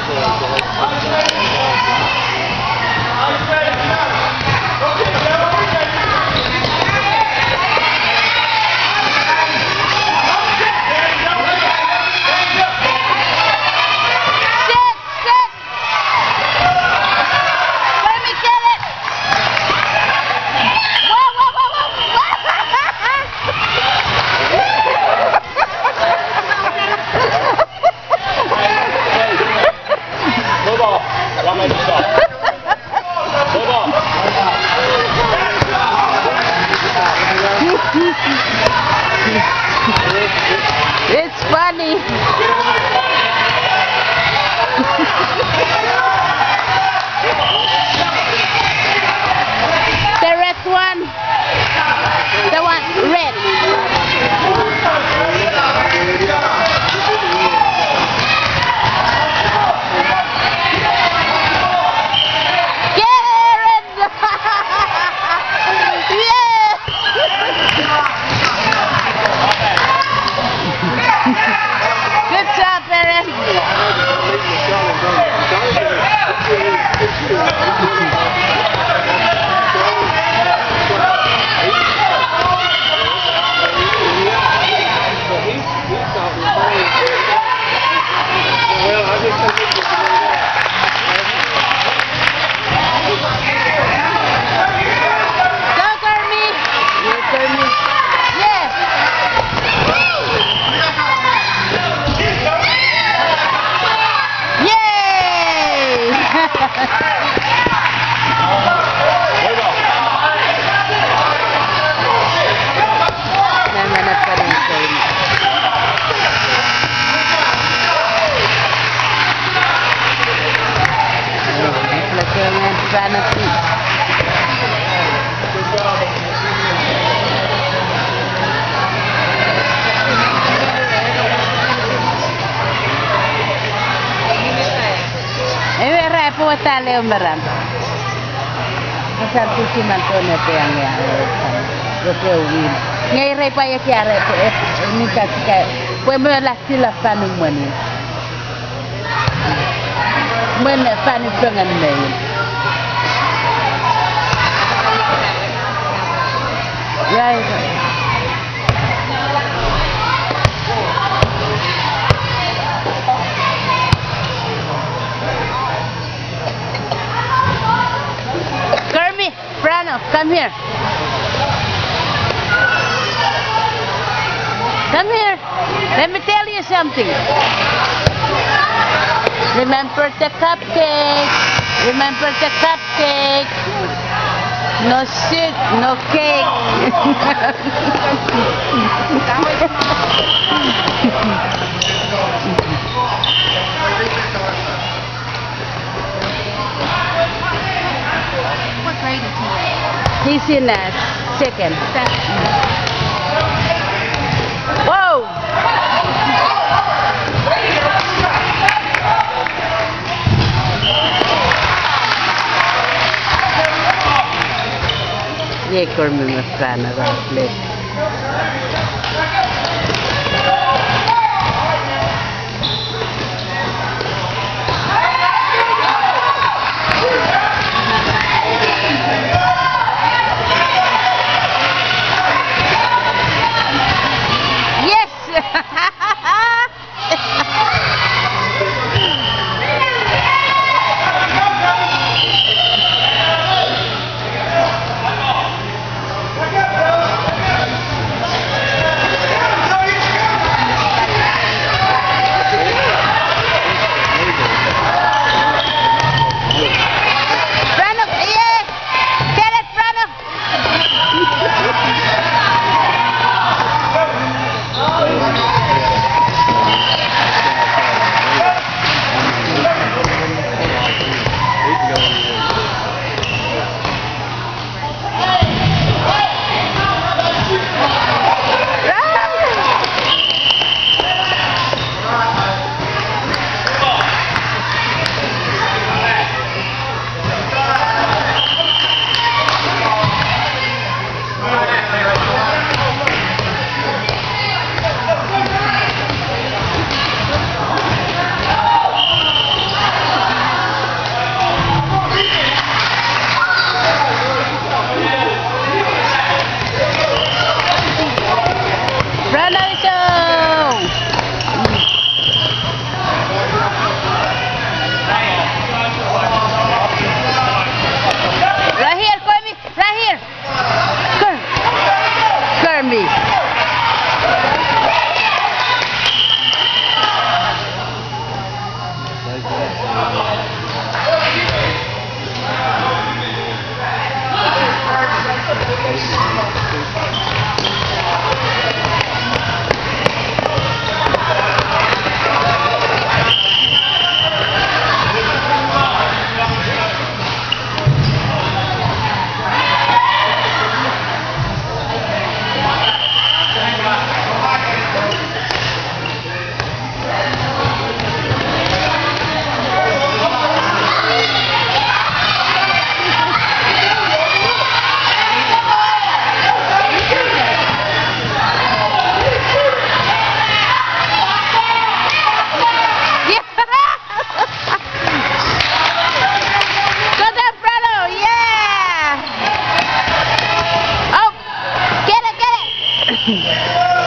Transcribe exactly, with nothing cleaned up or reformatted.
Sit, sit. Let me get it. Whoa, whoa, whoa, whoa. It's funny. The red one. The one red. Get it! Yeah! Good job, Aaron. Go, Carmi! Yes! Yay! Nemenepanen Carmi. Lekemen fanati. Ewe ra epwe wata leu meran. Asar tusi man tone pe angei a, epwe win. Nge ira pwe eki are epwe, epwe, epwe, epwe me la sila fanu mweni. Mwen fan fengen me. Right. Carmi. Prano, come here. Come here. Let me tell you something. Remember the cupcake. Remember the cupcake. No shit, no cake. What grade is he in? He's in, uh, second. Second. Whoa! Iei Carmi me fan epwe play. Yes! Right here, Corby. Right here. Kirby. Go there, brother. Yeah. Oh, get it, get it.